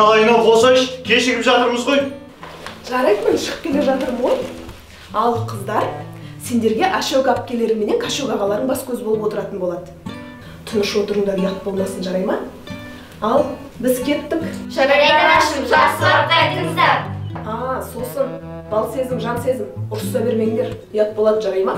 Айналайын-ау, болсайшы, кешігіп жатырмыз ғой. Жарайды, мен шығып келе жатырмын ғой. Ал қыздар, сендерге Ашөк әпкелері менен Кашөк ағаларың бас көз болып отыратын болады. Тыныш отырыңдар, ұят болмасын, жарай ма? Ал, біз кеттік. Жарайды, анашым, жақсылап қайтыңыздар. А, сосын, бал сезім, жан сезім, ұрыса бермеңдер, ұят болады, жарай ма?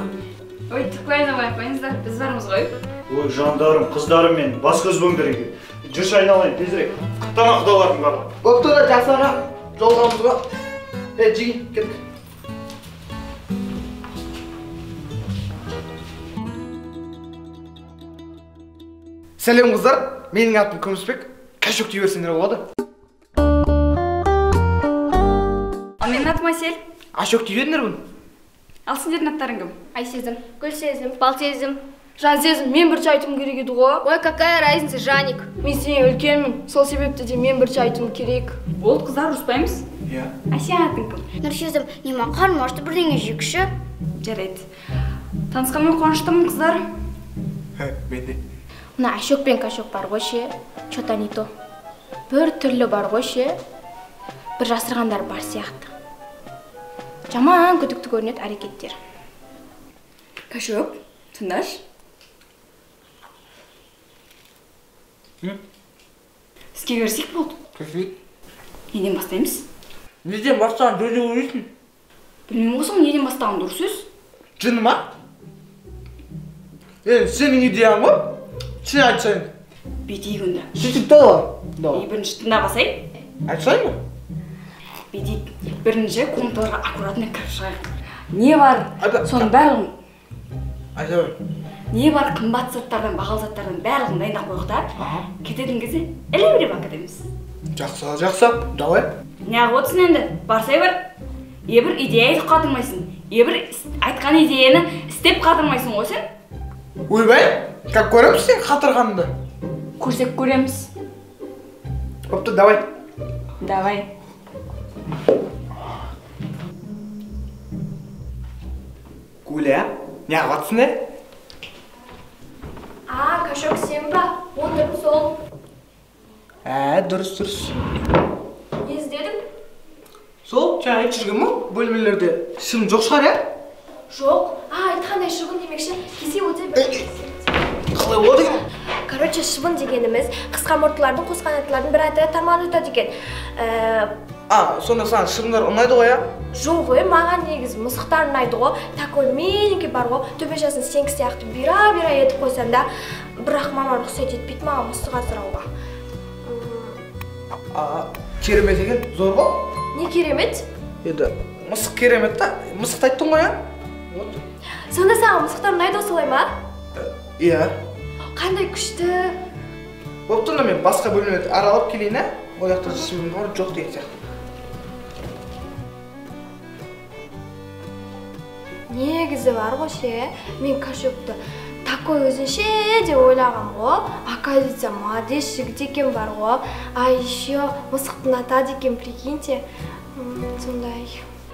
Ой, түк айналмай қойыңыздар, біз бармыз ғой. Ой, жандарым, қыздарым мен, бас көз болыңдар екен. Жүрші айналайын, тезірек. Құттана құдаларым барлығы. Бопты да, жақсы аға, жолығамыз ғой. Е, жиги, кеттік. Сәлем қыздар, менің атым Күмісбек. Кашөк дей берсеңдер болады. Ал менің атым Әсел. Ашөк дей беріңдер бұны. Ал сендердің аттарың кім? Айсезім, Гүлсезім, Балсезім. Жансезім, мен бірінші айтуым керек еді ғой. Ой, какая разница, Жаник. Мен сенен үлкенмін, сол себепті де мен бірінші айтуым керек. Болды, қыздар, ұрыспаймыз. Иә. А сенің атың кім? Нұрсезім, не маған қарным ашты, бірдеңе жейікші. Жарайды. Танысқаныма қуаныштымын, қыздар. Мен де. Мына Ашөк пен Кашөк бар ғой ше, чё-то не то. Бір түрлі бар ғой ше, бір жасырғандар бар сияқты. Жаман күдікті көрінеді әрекеттер. Кашөк, тыңдашы. Іске кірісек болды. Кірісейік. Неден бастаймыз? Неден бастаған жөн деп ойлайсың? Білмеймін ғой, соны неден бастаған дұрыс сөз. Жыны ма? Енді сенің идеяң ғой? Сен айтсайын. Бүйтейік онда. Сөйтіп давай. И бірінші тыңдап алсай. Айтсайын ба? Бүйтейік. Бірінші комнаталарға аккуратно кіріп шығайық. Не бар, соның барлығын. Айта бер. Не бар қымбат заттардан, бағалы заттардан барлығын дайындап қойдық та. Кететін кезде іле бере кетеміз. Жақсы, жақсы, давай. Неғып отырсың енді? Барсай бар. Ебір идея айтып қатырмайсың. Ебір айтқан идеяны істеп қатырмайсың ғой сен. Ойбай, как көреміз сен қатырғаныңды? Көрсек көреміз. Бопты, давай. Давай. Гуля, неғып жатсың, е? А, Кашөк сен ба? Отырым сол. Ә, дұрыс, дұрыс. Не іздедің? Сол, жаңа айтып жүрген ғой, бөлмелерде шыбын жоқ шығар, ә? Жоқ. А, айтқандай шыбын демекші, кесе өте бір. Қалай болады екен? Короче, шыбын дегеніміз қысқа мұрттылардың, қос қанаттылардың бір аты тармағын өтеді екен. А, сонда саған шыбындар ұнайды ғой, ә? Жоқ, ой, маған негізі мысықтар ұнайды ғой. Такой миленький бар ғой, төбе жасын сенікі сияқты бұйра-бұйра етіп қойсам да, бірақ мама рұқсат етпейді маған мысық асырауға. А, керемет екен, зор ғой? Не керемет? Енді мысық керемет та, мысықты айттың ғой, ә? Вот. Сонда саған мысықтар ұнайды ғой, солай ма? Иә. Қандай күшті. Бопты, онда мен басқа бөлмелерді аралап келейін, ә? Ол жақта шыбын бар, жоқ деген сияқты. Негізі бар ғой ше, мен Кашөкті такой өзінше деп ойлағам ғой. Оказывается, молодец жігіт екен бар ғой. А еще мысықты ұнатады екен, прикиньте. Сондай.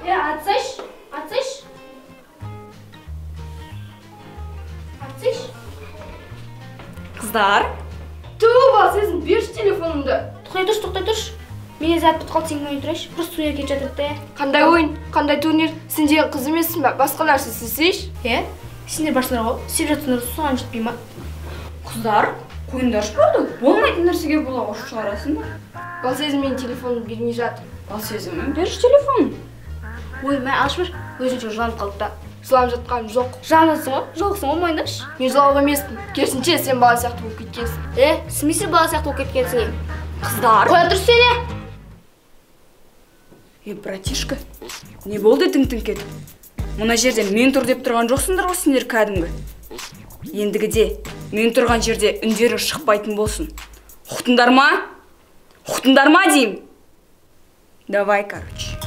Е, атсайшы, атсайшы. Атсайшы. Қыздар. Ту, Балсезім, берші телефонымды. Тоқтай тұршы, тоқтай тұршы. Менде зат бітіп қалды, сен ойын тұрайшы. Просто турнир кетіп жатыр да. Қандай ойын, қандай турнир? Сен деген қыз емессің бе? Басқа нәрсе істесейші. Е, сендер барсыңдар ғой, істеп жатсыңдар, соған жетпей ма? Қыздар, қойыңдаршы болды. Болмайтын нәрсеге бола ұрыс шығарасыңдар. Балсезім, менің телефоным бермей жатыр. Балсезім, берші телефон. Ой, мә, алшы бер. Өзінше жыланып қалды да. Жыланып жатқаным жоқ. Жыланасың ғой, жылықсың ғой, мойындашы. Мен жылауық емеспін. Керісінше, сен бала сияқты болып кеткенсің. Е, смысле бала сияқты болып кеткенсің, е? Қыздар. Қоя тұршы сені. Е, братишка, не болды тың-тың кетіп? Мына жерде мен тұр деп тұрған жоқсыңдар ғой сендер кәдімгі. Ендігіде мен тұрған жерде үндері шықпайтын болсын. Ұқтыңдар ма? Ұқтыңдар ма деймін? Давай, короче.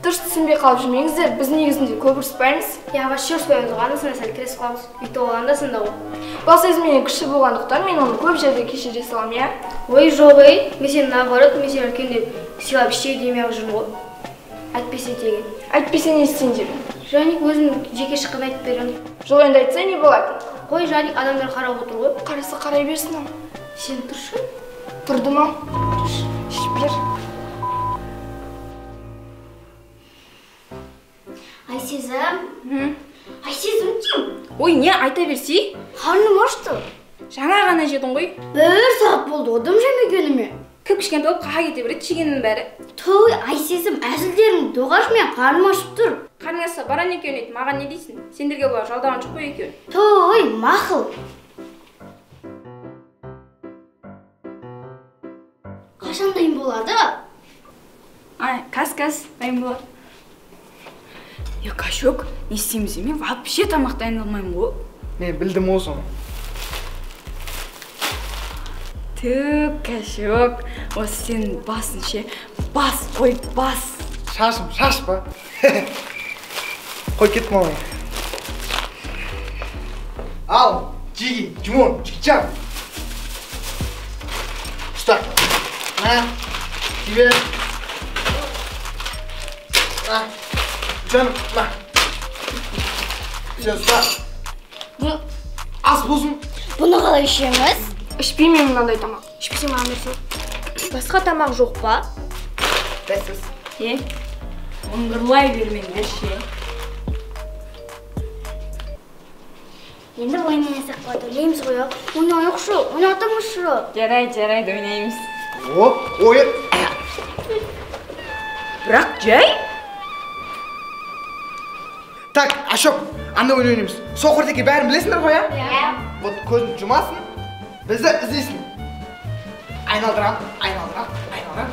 Дұрыс түсінбей қалып жүрмеңіздер, біз негізінде көп ұрыспаймыз. Я вообще ұрыспаймыз ғой, анда-санда сәл келісіп қаламыз. Өйтіп алғанда сонда ғой. Балсезім менен кіші болғандықтан мен оны көп жерде кешіре саламын, иә? Ой, жоқ, ей, мен сені наоборот, мен сені үлкен деп сыйлап іштей демей ақ жүрмін ғой. Әйтпесе деген. Әйтпесе не істейін деп? Жаник, өзім жеке шыққанда айтып беремін. Жоқ, енді айтса не болады? Қой, Жаник, адамдар қарап отыр ғой. Қараса қарай берсін ау. Сен тұршы. Тұрдым ау. Тұршы, бер. Айсезім. Айсезім деймін. Ой, не айта берсей? Қарным ашты. Жаңа ғана жедің ғой. 1 сағат болды, одым жемегеніме. Кіп-кішкентай болып қаға кете береді жегеннің бәрі. Той, Айсезім, әзілдерің доғаш, мен қарным ашып тұр. Қарның ашса баран екеуін ет, маған не дейсің? Сендерге бұлар жалдаған жоқ қой екеуін. Той, мақұл. Қашан дайын болады? Ай, кәс, дайын болады. Е, Кашок, не істейміз, мен вообще тамақ дайындалмаймын ғой. Мен білдім ғой соны. Түк, Кашок, осы сенің басың ше, бас қой, бас. Шашым, шаш па? Қой, кеттім ау. Ал, Джиги, Димон, Джигичан. Ұста. На, тебе. На. Жаным, на. Сен ұста. Ас болсын. Бұны қалай ішеміз? Ішпеймін мен мынандай тамақ. Ішпесең маған берсең. Басқа тамақ жоқ па? Бәсіз. Е, мыңғырлай бермеңдер ше. Енді ойын ойнасақ болады, ойлаймыз ғой, ойнайықшы, ойнатыңызшы. Жарайды, жарайды, ойнаймыз. Оп, ойын. Бірақ жай? Так, Ашок, анда ойын ойнаймыз. Соқыр теке бәрін білесіңдер ғой, а? Иә. Вот көзін жұмасың, бізді іздейсің. Айналдырам, айналдырам, айналдырам.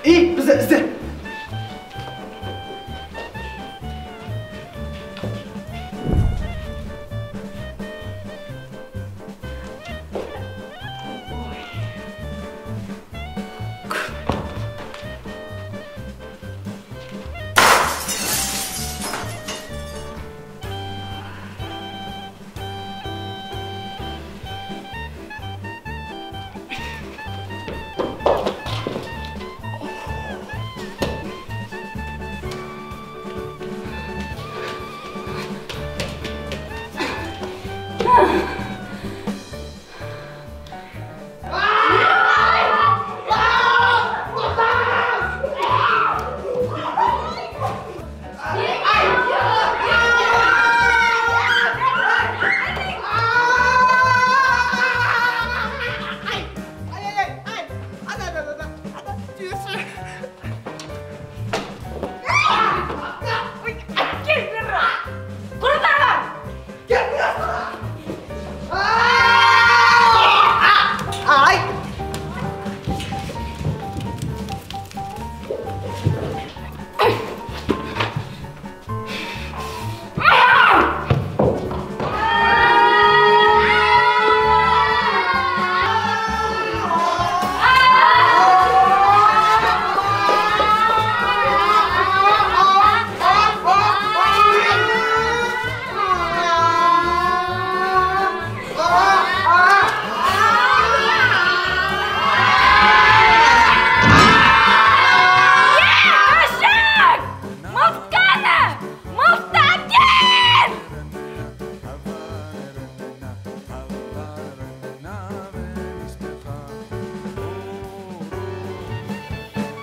И бізді ізде.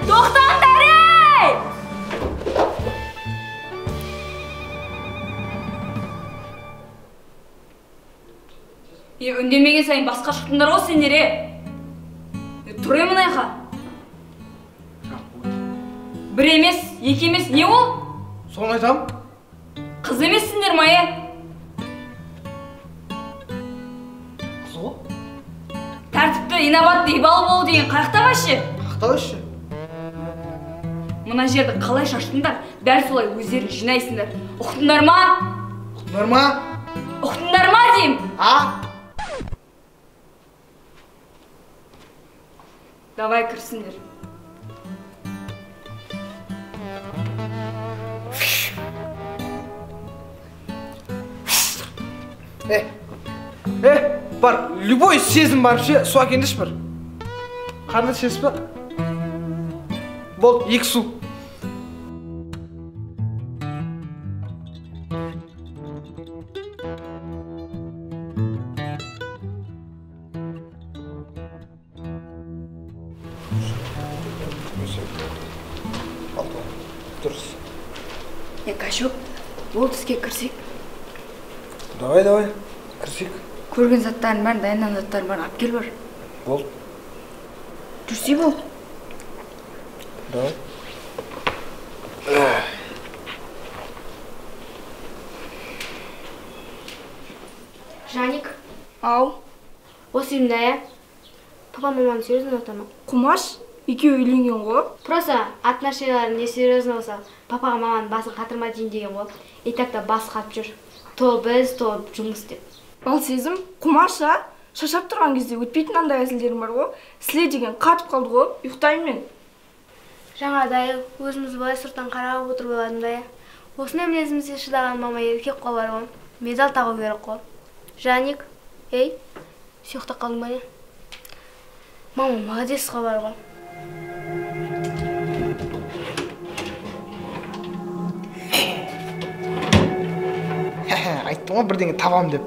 Тоқтаңдар, ей! Е, үндемеген сайын басқа шықтыңдар ғой сендер, е? Тұр емін айқа. Бір емес, екі емес, не ол? Соны айтам. Қыз емессіңдер ма, е? Қыз ғой? Тәртіпті, инабатты, ибалы болу деген қаяқта вообще? Қаяқта вообще? Мына жерді қалай шаштыңдар, дәл солай өздерің жинайсыңдар. Ұқтыңдар ма? Ұқтыңдар ма? Ұқтыңдар ма деймін? А? Давай кірсіңдер. Бар, любой сезім бар ше, су әкеліңдерші бір. Қандай сезім ба? Болды, 2 су. Дұрыс. Е, Кашок, ол іске кірсек. Давай, давай, кірсек. Көрген заттарын бәрін, дайындаған заттарын бәрін алып кел бар. Болды. Жүрсей бол. Давай. Жаник. Ау. Осы үйімде, ә? Папа маманы серьезно ұната ма? Құмаш, екеуі үйленген ғой. Просто отношениялары не серьезно болса, папаға маманың басын қатырма дейін деген ғой. И так та бас қатып жүр. То біз, то жұмыс деп. Бал сезім, Құмаш, а? Шаршап тұрған кезде өтпейтін андай әзілдерім бар ғой. Сіле деген қатып қалды ғой, ұйықтаймын мен. Жаңадай өзіміз былай сырттан қарап отырып аладым да. Осындай мінезімізге шыдаған мама еркек қой бар ғой. Медаль тағу керек қой. Жаник, ей, сен ұйықтап қалдың ба не? Мама молодец қой бар ғой. Айттым ғой бірдеңе табам деп.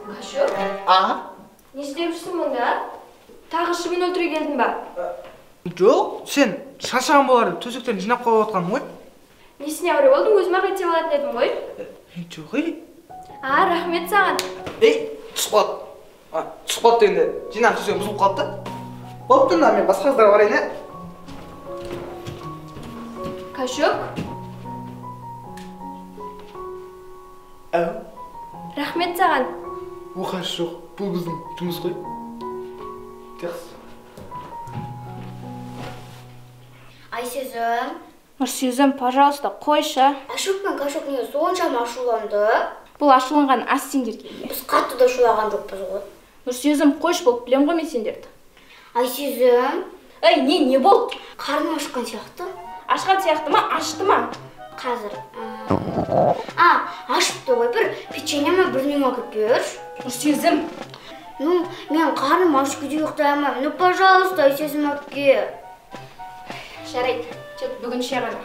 Кашок? А? Не істеп жүрсің мұнда? Тағы шыбын өлтіре келдің ба? Жоқ, сен шаршаған болар деп төсектерін жинап қойып отқаным ғой. Несіне әуре болдың, өзім ақ реттеп алатын едім ғой. Жоқ, ей. А, рахмет саған. Ей, түсіп қалды. Түсіп қалды дегенде жинаған төсегім бұзылып қалды да. Болыпты мына, мен басқа қыздарға барайын, ә? Кашок? Әу. Рахмет саған. Оқасы жоқ, бұл біздің жұмыс қой. Жақсы. Айсезім. Нұрсезім, пожалуйста, қойшы. Ашок пен Кашок неге соншама ашуланды? Бұл ашуланған ас сендерге. Біз қатты да шулаған жоқпыз ғой. Нұрсезім, қойшы болып білем ғой мен сендерді. Айсезім. Ей, не болды? Қарным ашқан сияқты. Ашқан сияқты ма? Ашты ма? Қазір. А, ашыпты ғой, бір печенье ме бірдеңе әкеліп берші. Нұрсезім. Ну, мен қарным ашып күйде ұйықтай алмаймын. Ну, пожалуйста, Айсезім әпке. Жарайды, тек бүгінше ғана.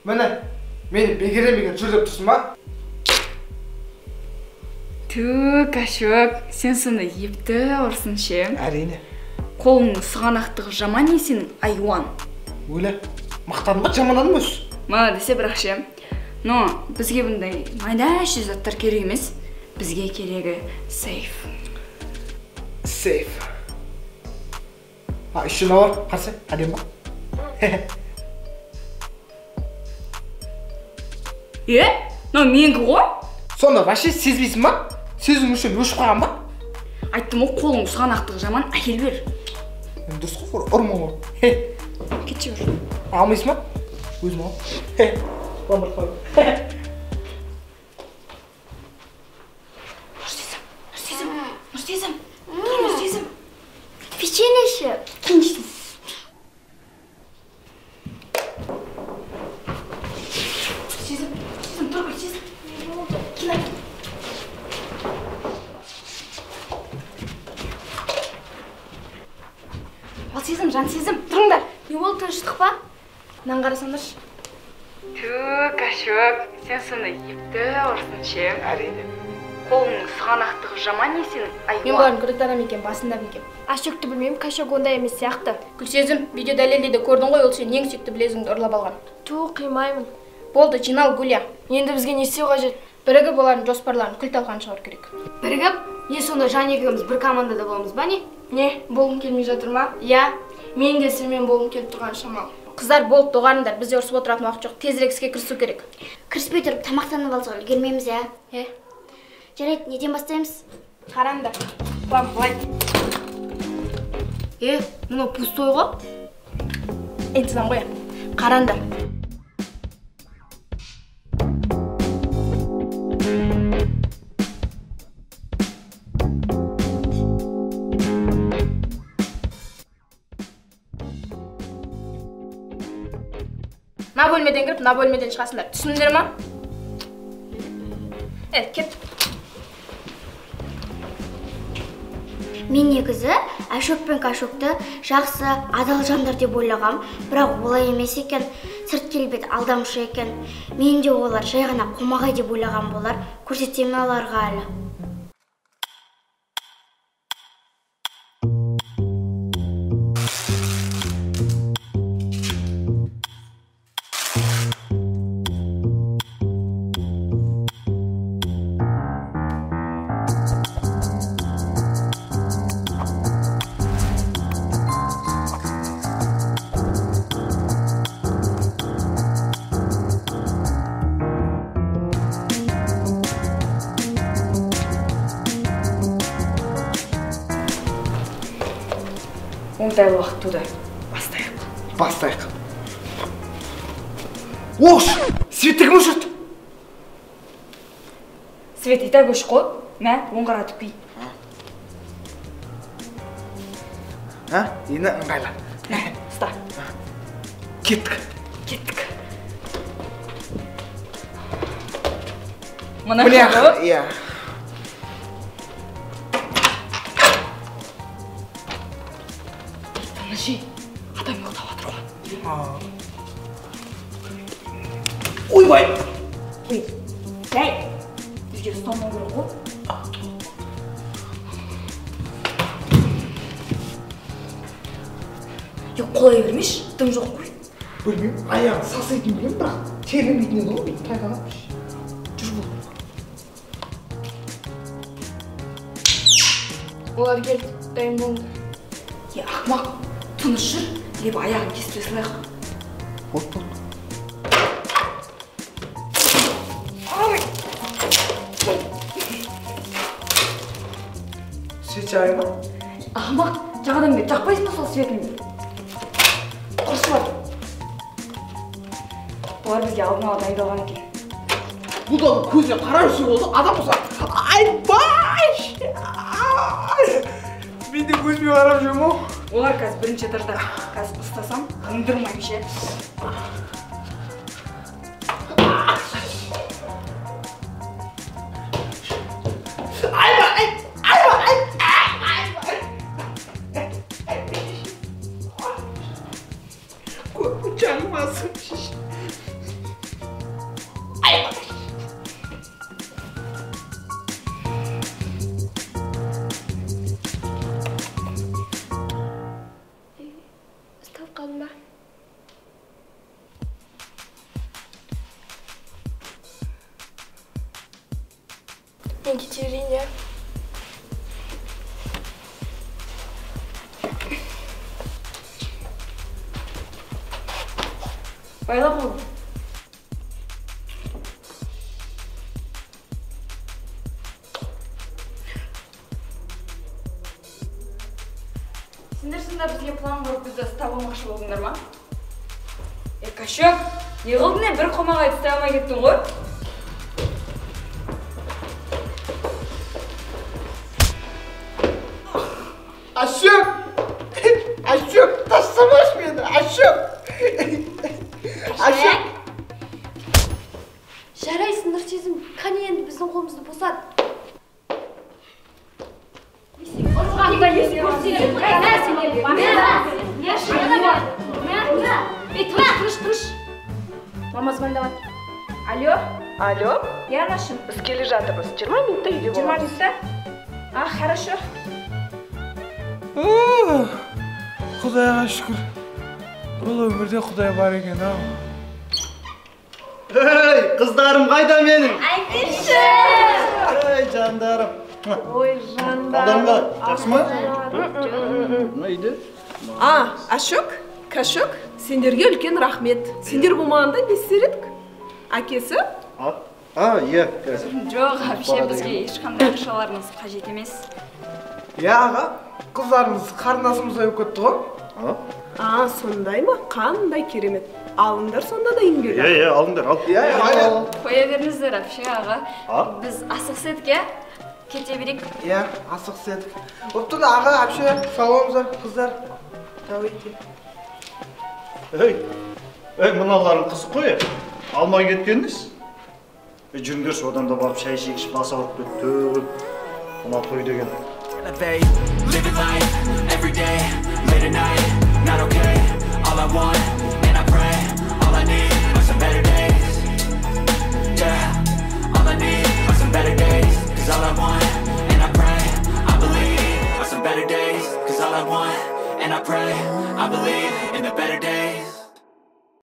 Міне, мені бекерден бекер жүр деп тұрсың ба? Ту, Кашок, сен сонда епті ұрсын ше. Әрине. Қолыңның сұғанақтығы жаман не сенің, айуан. Өлі, мақтадың ба, жамандадың ба өзі? Мала десе бірақ ше. Но бізге бұндай майда заттар керек емес. Бізге керегі сейф. Сейф. А, еще мынау бар, қарсы, әдемі ба? Е, мынау менікі ғой? Сонда вообще сезбейсің ба? Сезім үшін өшіп қалған ба? Айттым ғой, қолың сұғанақтығы жаман, әкел бер. Енді дұрыс қой, ұрма ғой. Кетші бер. Алмайсың ба? Өзім ал. Ломбард қой. Нұрсезім, Нұрсезім, Нұрсезім, тұр Нұрсезім. Печенье ше. Кейін. Нұрсезім, Нұрсезім, тұр Нұрсезім. Не болды? Кейін. Балсезім, Жансезім, тұрыңдар. Не болды, тыныштық па? Мынаны қарасаңдаршы. Ту, Кашок, сен сонда епті ұрсын ше. Әрине. Қолыңның сұғанақтығы жаман не сенің, айуан. Мен бұлардың күдікті адам екенін басында білгем. Ашокты білмеймін, Кашок ондай емес сияқты. Гүлсезім, видео дәлелдейді, көрдің ғой, ол сенің ең сүйікті білезігіңді ұрлап алған. Ту, қимаймын. Болды, жинал, Гүля. Енді бізге не істеу қажет? Бірігіп олардың жоспарларын күл талқан шығару керек. Бірігіп? Не сонда Жан екеуміз бір командада боламыз ба не? Не, болғым келмей жатыр ма? Иә. Мен де сенімен болғым келіп тұрған шамал. Қыздар, болып доғарыңдар, бізде ұрысып отыратын уақыт жоқ. Тезірек іске кірісу керек. Кіріспей тұрып тамақтанып алсақ үлгермейміз, ә? Е. Жарайды, неден бастаймыз? Қараңдар, план былай. Е, мынау пустой ғой. Енді сызам ғой. Қараңдар. Мына бөлмеден кіріп, мына бөлмеден шығасыңдар. Түсіндіңдер ма? Кет. Мен негізі Ашок пен Кашокты жақсы, адал жандар деп ойлағам, бірақ олай емес екен. Сырт келбет алдамшы екен. Мен де олар жай ғана қомағай деп ойлаған болар. Көрсетемін оларға әлі. Оңтайлы уақыт туды. Бастайық. Бастайық. Ош! Светті кім өшірді? Свет и так өшіп қой. Мә, оң қаратып күй. А, енді ыңғайлы. Мә, ұста. Кеттік. Кеттік. Мына иә. Тыныш, адам ұйықтап жатыр ғой. Ойбай! Ой, жай, бізге ұстамау керек қой. Е, құлай бермеші, дым жоқ қой. Білмеймін, аяғын сасайтынын білемін, бірақ терілмейтін еді ғой, тайғанап. Жүр бұл. Олар келді, дайын болыңдар. Е, ақымақ, тыныш жүр, либо аяғын кесіп салайық. Болды, болды. Свет жағайын ба? Ақымақ, жаңадан бері жақпайсың ба сол светін? Құрсы бар. Олар бізге алдын ала дайындалған екен. Бұл да көзіне қарап жүрсе болды, адам болса, айбай! Мен де көзіме қарап жүрмін ғой. Олар қазір бірінші этажда. Қазір ұстасам, оңдырмаймын ше. Айбай! Айбай! Айбай! Жаным асып. Айбай! Ұсталып қалдым ба? Мен кете берейін, иә? Байлап ол. Сендер сонда бізге план құрып бізді ұстап алмақшы болдыңдар ма? Е, Кашок, не қылдың не? Бір қомағай ұстай алмай кеттің ғой? Ашок! Ашок, тастамашы мені, Ашок! Ашок! Жарайсың, Нұрсезім, қане енді біздің қолымызды босат. Тыныш, тыныш. Мама звондап жатыр. Алло? Алло? Иә, анашым. Біз келе жатырмыз. 20 минутта үйде боламыз. 20 минутта? А, хорошо. Құдайға шүкір. Бұл өмірде Құдай бар екен ау. Ей, қыздарым қайда менің? Айтыңызшы! Ей, жандарым. Ой, жандарым. Қалдарың қалай? Жақсы ма? Мына үйде. А, Ашок, Кашок, сендерге үлкен рахмет. Сендер болмағанда не істер едік? Әкесі? А, иә, қазір. Жоқ, әпше, бізге ешқандай ақшаларыңыз қажет емес. Иә, аға, қыздарымыз қарындасымыз болып кетті ғой. А, сондай ма? Қандай керемет. Алыңдар сонда да еңбек. Иә, иә, алыңдар, ал. Иә, иә. Қоя беріңіздер, әпше, аға. Біз асығыс едік, иә? Кете берейік. Иә, асығыс едік. Оптың аға, әпше, сау болыңыздар, қыздар. Давайте. Ей, ей, мыналарың қызық қой, алмай кеткеніңіз. Жүріңдерші, одан да барып шай ішейікші, бас ауырып кетті. Мына той деген. Living life every day, late at night, not okay. All I want, and I pray, all I need are some better days. Yeah, all I need are some better days. 'Cause all I want, and I pray, I believe are some better days. 'Cause all I want, and I pray, I believe in the better days.